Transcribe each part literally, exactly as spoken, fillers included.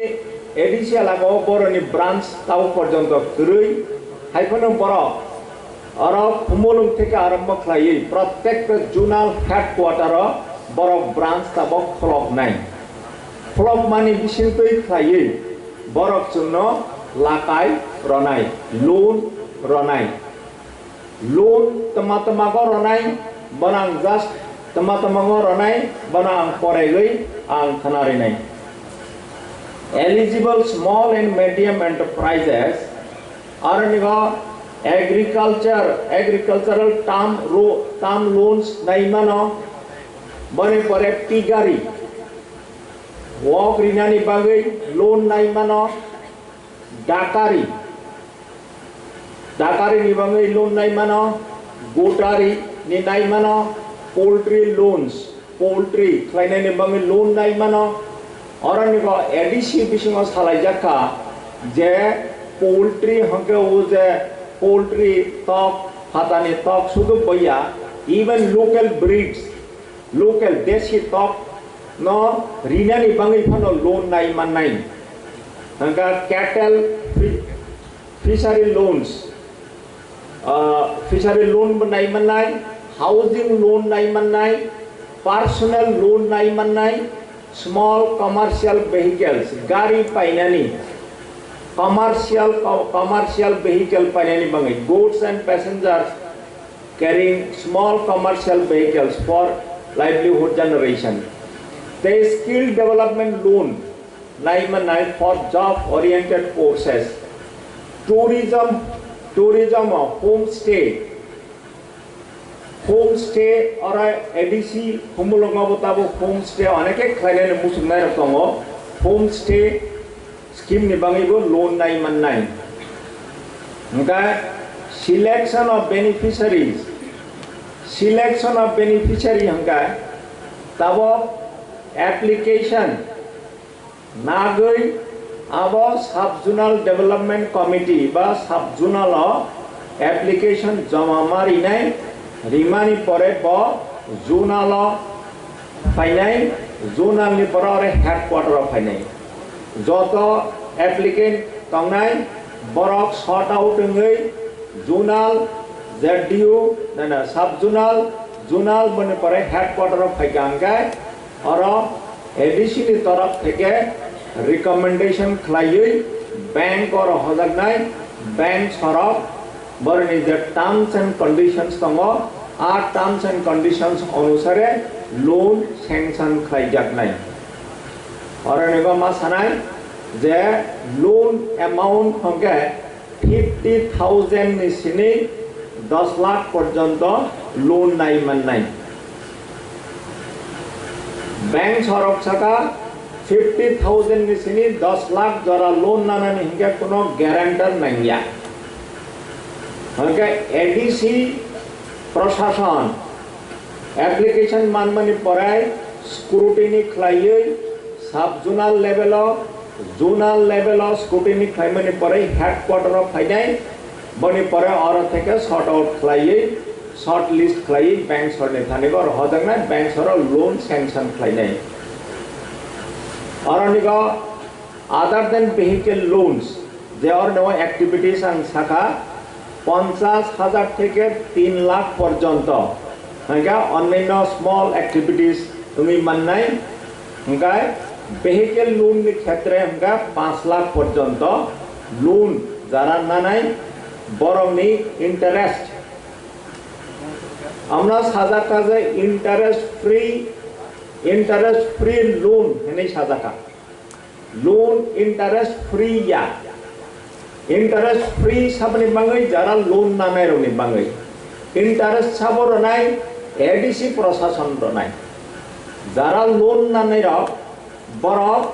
A D C elaka o boroni branch tao porjonto kwrwi, hai phano borok oro Khumulwng theke arombo khlaiwi prottek zonal headquarter o borok branch tabok kholoknai. Kholokmani bisingtwi khlaiwi borok chwngno lakai ronai, loan ronai. Loan twma twmago ronai, bono ang just twma twmago ronai, bono ang poraigwi ang khwnarinai. Eligible small and medium enterprises, aronigo agriculture, agricultural term ro-, term loans naimano, boni pore piggery, wok rinani bagwi loan naimano, dakari, dakari ni bagwi loan naimano, gotari ni naimano, poultry loans, poultry khlainani bagwi loan naimano. Oronigo A D C bisingo salaijak kha je poultry hwnkhe o je poultry tok, phatani tok sudu boya, even local breeds, local desi tok no rinani bagwi phano loan nai mannai. Hwnkha cattle fi-, fishery loans, ah, fishery loan bo nai mannai, housing loan nai mannai, personal loan nai mannai, small commercial vehicles, gari painani, commercial, co-, commercial vehicle painani bagwi, goods and passengers carrying small commercial vehicles for livelihood generation. The skill development loan nai mannai for job oriented courses. Tourism, tourism o homestay, homestay oro A D C Khumulwngo bo tabuk homestay oneke khlainani muchungnai rok tongo. Homestay scheme ni bagwi bo loan nai mannai. Hwnkhe selection of beneficiaries, selection of beneficiary hwnkhe tabok application nagwi abo sub zonal development committee ba sub zonal o application joma ma rinai, rimani pore bo zonal o phainai, zonal ni pore ore headquarter o phainai. Joto applicant tongnai borok sort out wngwi zonal, Z D O, na, na, sub zonal, zonal boni pore headquarter o phaikha hwnkhe oro A D C ni torof theke recommendation khlaiwi bank oro hojaknai, bank sorok boroni je terms and conditions tongo, a terms and conditions onusare loan sanction khlaijaknai. Oronibo ma sanai je loan amount hwnkhe fifty thousand ni sini dos lakh porjonto loan nai mannai. Bank sorok saka fifty thousand ni sini dos lakh jora loan nanani hwnkhe kuno guarantor nangya. Hwnkhe A D C prosason application manmani pore scrutiny khlaiwi sub zonal level o, zonal level o scrutiny khlaimani pore headquarter o phainai, boni pore oro theke sort out khlaiwi, short list khlaiwi bank sorni thani oro hojaknai, bank soro loan sanction khlainai. Oronigo other than vehicle loans, je orno activities ang sakha, ponchash hajar theke tin lakh porjonto, hwnkhe onnanno small activities wngwi mannai, hwnkhe vehicle loan ni khetre hwnkhe panch lakh porjonto loan jara nanai, borokni interest, amno sajak kha je interest free, interest free loan hinwi sajak kha. Loan interest free ya. Interest free saboni bagwi jara loan nanai rokni bagwi. Interest sabo ronai A D C prosason ronai. Jara loan nanai rok borok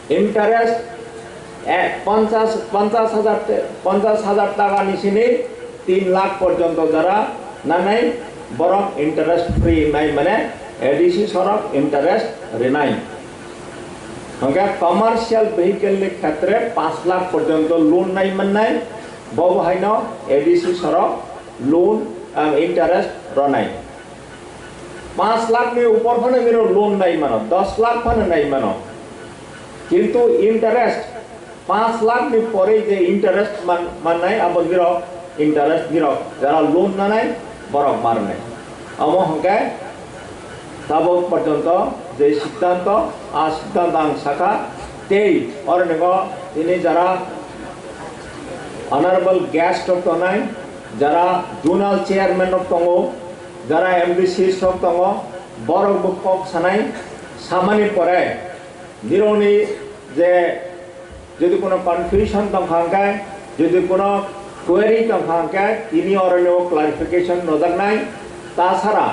interest, eh, ponchash, ponchash hajar te-, ponchash hajar taka ni sini tin lakh porjonto jara nanai borok interest free nai mane A D C sorok interest rinai. Hwnkhe commercial vehicle ni khetre panch lakh porjonto loan nai mannai, bobo haino A D C sorok loan, ah, interest ronai. Panch lakh ni upor phano bini loan nai mano, dos lakh phano nai mano. Kintu interest, panch lakh ni pore je interest man-, mannai, abo nirok interest nirok jara loan nanai borok marnai. Amo hwnkhe tabuk porjonto je siddhanto, a siddhanto ang sakha, tei oro nego tini jara honorable guest rok tongnai, jara zonal chairman rok tongo, jara M D C rok tongo, borok bo kok sanai, samani pore nirokni je jodi kono confusion tongkha hwnkhe, jodi kono query tongkha hwnkhe, tini oroni o clarification nojaknai. Tasara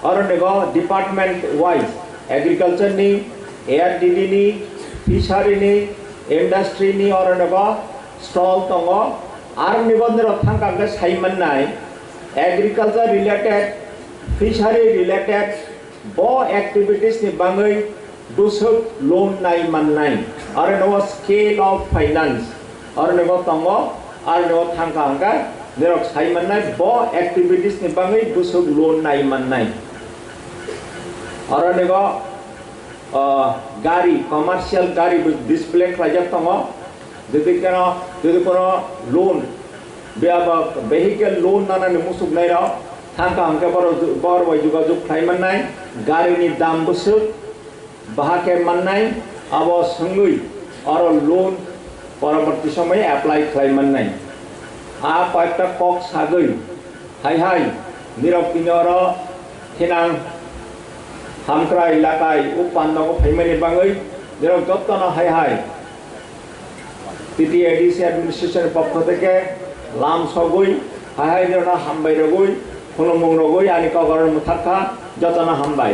oroni go department wise, agriculture ni, A R D D ni, fishery ni, industry ni oroni go stall tongo. Aroni go nirok thangkha hwnkhe sai mannai, agriculture related, fishery related, bo activities ni bagwi bwswk loan nai mannai, aro no scale of finance, aro no tongo, aro no thangkha hwnkhe nirok sai mannai, bo activities ni bagwi bwswk loan nai mannai. Aro no, ah, gari, commercial gari bo display khlaijak tongo. Jodi kono, jodi kono loan, be-, abo vehicle loan nanani musuk nairok thangkha hwnkhe borok ju-, borok bai jogajog khlai mannai, gari ni dam bwswk, bahai khe mannai, abo swngwi oro loan poroborti somoy apply khlai mannai. A koyekta kok sagwi, hai hai, nirok tini oro thinang hamkrai lakai o pandago phaimani bagwi nirok jotono hai hai T T A D C administration pokho theke lam sogwi, hai hai nirokno hambai rogwi, khulumung rogwi ani kok oro mwthakha, jotono hambai.